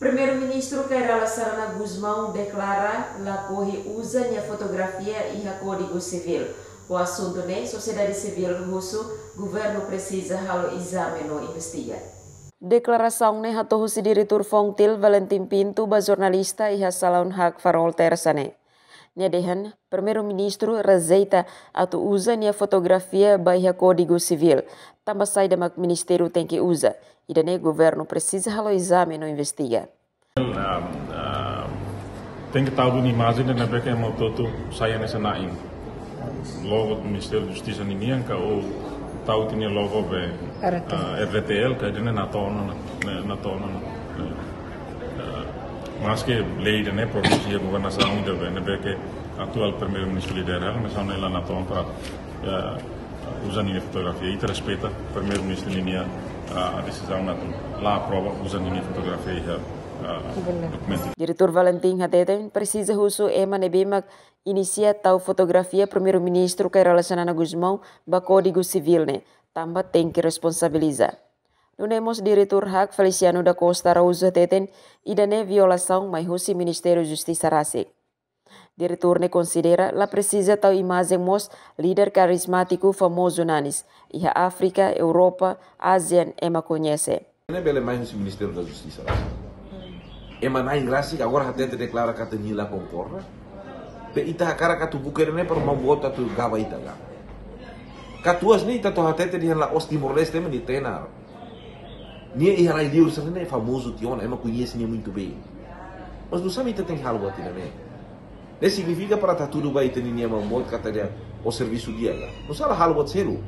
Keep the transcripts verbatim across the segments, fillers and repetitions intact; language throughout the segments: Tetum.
Primeiru-Ministru Kay Rala Xanana Gusmão deklara lakohi uza nia fotografia iha Kódigu Sivíl. Ho asuntu ne'e, sosiedade sivíl husu governu presiza halo ezame no investiga. Deklarasaun ne'e hato'o husi Diretór Fontil, Valentim Pinto, ba jornalista iha Salaun Hak Farol, Tersa ne'e. Nia dehan, Primeiru-Ministru rejeita atu uza nia fotografia ba iha Kódigu Sivíl, tanba saida mak ministériu tenke uza. Ida-ne'e governu presiza halo ezame no investiga. Ah, ah, tenke tau duni imajen ne'ebé ke ema hotu-hotu sai hanesan na'in. Logo Ministériu Justisa ninian ka ou tau tiha nia logo be, R T L. Ah, R D T L, ka ida-ne'e natoon ona, na, natoon ona. Eh, eh, maske lei ida-ne'e provee iha governasaun ida be, ne'ebé ke atuál Primeiru-Ministru lidera, mas ha'u hanoin la natoon para, eh, uza ninia fotografia. Ita respeita Primeiru-Ministru ninia, ah, desizaun atu la aprova uza ninia fotografia iha, ah, Benar. Dokumentu. Diretór Valentim hateten, presiza husu ema ne'ebé mak inisia tau fotografia Primeiru-Ministru Kay Rala Xanana Gusmão ba Kódigu Sivíl ne'e, tanba tenke responsabiliza. Nune'e mós Diretór Hak Feliciano da Costa Araújo hateten, ida-ne'e violasaun mai husi Ministériu Justisa rasik. Diretór ne'e konsidera la presiza tau imajen mós líder karizmátiku famozu nanis iha Áfrika, Europa, ASEAN ema koñese. Ne'e bele mai husi Ministériu da Justisa rasik. Ema na'in rasik agora hatete deklara katak nia la konkorda. Be ita hakarak atu buka ida-ne'e para maun boot atu gaba ita ka. Katuas ne'e ita atu hatete dehan la'ós Timor-Leste mak nia tenar. Nia iha rai-liur sira-ne'e famozu tiha ona, ema koñese nia muito bem. Mas nusá mak ita tenke halo buat ida-ne'e? Ne'e signifika para ita hatudu ba ita-nia maun boot katak nia servisu di'ak ka. Nusá la halo buat seluk.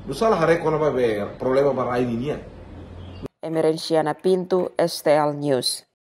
Nusá la haree kona-ba be problema ba rai ninian. Emerenciana Pinto, S T L News.